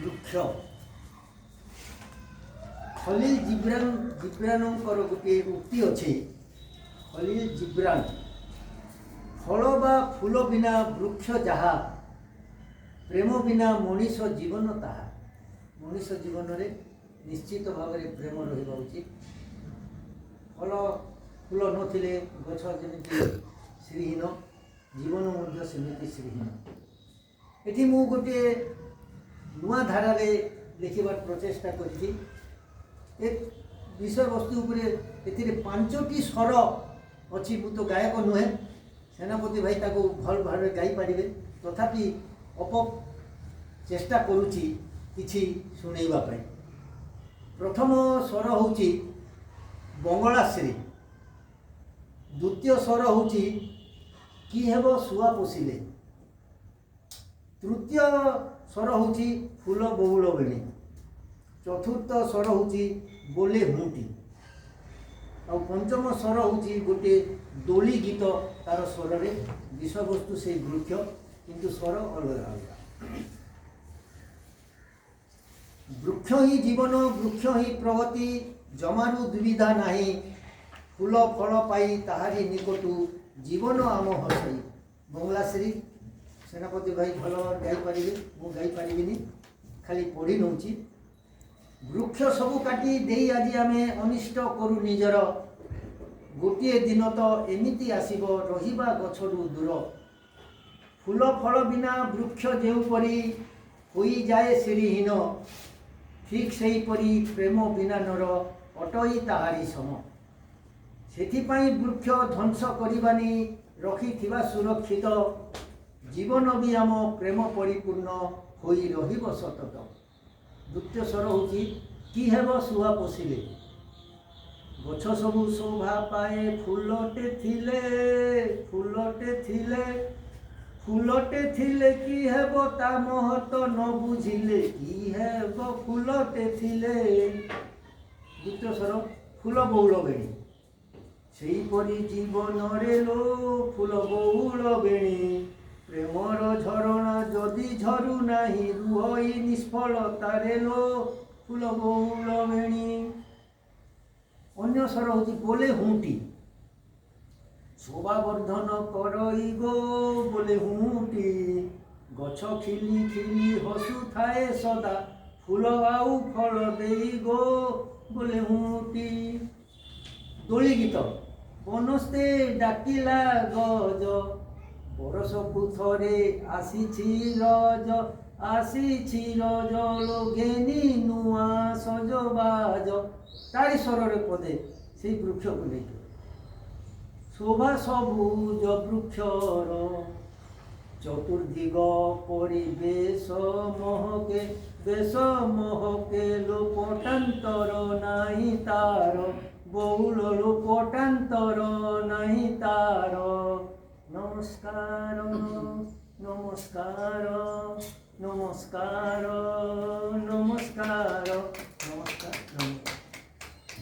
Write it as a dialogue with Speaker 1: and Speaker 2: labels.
Speaker 1: ବୃକ୍ଷ। ଖଲିଲ ଜିବ୍ରାନ, ଜିବ୍ରାନଙ୍କର ଗୋଟିଏ ଉକ୍ତି ଅଛି, ଖଲିଲ ଜିବ୍ରାନ, "ଫଳ ବା ଫୁଲ ବିନା ବୃକ୍ଷ ଯାହା, ପ୍ରେମ ବିନା ମଣିଷ ଜୀବନ ତାହା।" ମଣିଷ ଜୀବନରେ ନିଶ୍ଚିତ ଭାବରେ ପ୍ରେମ ରହିବା ଉଚିତ। ଫଳ ଫୁଲ ନଥିଲେ ଗଛ ଯେମିତି ଶ୍ରୀହୀନ, ଜୀବନ ମଧ୍ୟ ସେମିତି ଶ୍ରୀହୀନ। ଏଠି ମୁଁ ଗୋଟିଏ ନୂଆ ଧାରାରେ ଲେଖିବାର ପ୍ରଚେଷ୍ଟା କରିଛି ଏ ବିଷୟବସ୍ତୁ ଉପରେ। ଏଥିରେ ପାଞ୍ଚଟି ସ୍ୱର ଅଛି। ମୁଁ ତ ଗାୟକ ନୁହେଁ, ସେନାପତି ଭାଇ ତାକୁ ଭଲ ଭାବରେ ଗାଇପାରିବେ। ତଥାପି ଅଳ୍ପ ଚେଷ୍ଟା କରୁଛି କିଛି ଶୁଣେଇବା ପାଇଁ। ପ୍ରଥମ ସ୍ୱର ହେଉଛି ବଙ୍ଗଳାଶ୍ରୀ। ଦ୍ୱିତୀୟ ସ୍ୱର ହେଉଛି କି ହେବ ଶୁଆ ପୋଷିଲେ। ତୃତୀୟ ସ୍ୱର ହେଉଛି ଫୁଲ ବଉଳ ବେଣୀ। ଚତୁର୍ଥ ସ୍ୱର ହେଉଛି ବୋଲେ ହୁଁଟି। ଆଉ ପଞ୍ଚମ ସ୍ୱର ହେଉଛି ଗୋଟିଏ ଦୋଳି ଗୀତ। ତାର ସ୍ୱରରେ ବିଷୟବସ୍ତୁ ସେଇ ବୃକ୍ଷ, କିନ୍ତୁ ସ୍ୱର ଅଲଗା ଅଲଗା। ବୃକ୍ଷ ହିଁ ଜୀବନ, ବୃକ୍ଷ ହିଁ ପ୍ରଗତି, ଜମାରୁ ଦ୍ୱିଧା ନାହିଁ। ଫୁଲ ଫଳ ପାଇ ତାହାରି ନିକଟୁ ଜୀବନ ଆମ ହସଇ। ବଙ୍ଗଳାଶ୍ରୀ ସେନାପତି ଭାଇ ଭଲ ଗାଇପାରିବେ, ମୁଁ ଗାଇପାରିବିନି, ଖାଲି ପଢ଼ି ନେଉଛି। ବୃକ୍ଷ ସବୁ କାଟି ଦେଇ ଆଜି ଆମେ ଅନିଷ୍ଟ କରୁ ନିଜର। ଗୋଟିଏ ଦିନ ତ ଏମିତି ଆସିବ, ରହିବା ଗଛରୁ ଦୂର। ଫୁଲ ଫଳ ବିନା ବୃକ୍ଷ ଯେଉଁପରି ହୋଇଯାଏ ଶ୍ରୀହୀନ, ଠିକ୍ ସେହିପରି ପ୍ରେମ ବିନା ନର ଅଟଇ ତାହାରି ସମ। ସେଥିପାଇଁ ବୃକ୍ଷ ଧ୍ୱଂସ କରିବାନି, ରଖିଥିବା ସୁରକ୍ଷିତ। ଜୀବନ ବି ଆମ ପ୍ରେମ ପରିପୂର୍ଣ୍ଣ ହୋଇ ରହିବ ସତତ। ଦ୍ୱିତୀୟ ସ୍ୱର ହେଉଛି କି ହେବ ଶୁଆ ପୋଷିଲେ। ଗଛ ସବୁ ଶୋଭା ପାଏ ଫୁଲଟେ ଥିଲେ, ଫୁଲଟେ ଥିଲେ, ଫୁଲଟେ ଥିଲେ। କି ହେବ ତା ମହତ ନ ବୁଝିଲେ? କି ହେବ ଫୁଲଟେ ଥିଲେ? ଦ୍ୱିତୀୟ ସ୍ୱର ଫୁଲ ବଉଳ ବେଣୀ। ସେହିପରି ଜୀବନରେ ଲୋ ଫୁଲ ବଉଳ ବେଣୀ, ପ୍ରେମର ଝରଣା ଯଦି ଝରୁ ନାହିଁ, ରୁହଇ ନିଷ୍ଫଳତାରେ ଲୋ ଫୁଲ ବଉଳ ବେଣୀ। ଅନ୍ୟ ସ୍ୱର ହେଉଛି ବୋଲେ ହୁଁଟି। ଶୋଭାବର୍ଦ୍ଧନ କରଇ ଗୋ ବୋଲେ ହୁଁଟି, ଗଛ ଖିଲି ଖିଲି ହସୁଥାଏ ସଦା, ଫୁଲ ଆଉ ଫଳ ଦେଇ ଗୋ ବୋଲେ ହୁଁଟି। ଦୋଳି ଗୀତ। ବନସ୍ତେ ଡାକିଲା ଗଜ, ବରଷକୁ ଥରେ ଆସିଛି ରଜ, ଆସିଛି ରଜ ଲୋ ଘେନି ନୂଆ ସଜବାଜ। ତାରି ସ୍ୱରରେ ପଦେ ସେଇ ବୃକ୍ଷକୁ ନେଇକି। ଶୋଭା ସବୁଜ ବୃକ୍ଷର, ଚତୁର୍ଦିଗ ପରିବେଶ ମହକେ, ବେଶ ମହକେ ଲୋ, ପଟାନ୍ତର ନାହିଁ ତାର, ବଉଳ ଲୋ ପଟାନ୍ତର ନାହିଁ ତାର। ନମସ୍କାର, ନମସ୍କାର, ନମସ୍କାର, ନମସ୍କାର, ନମସ୍କାର, ନମସ୍କାର।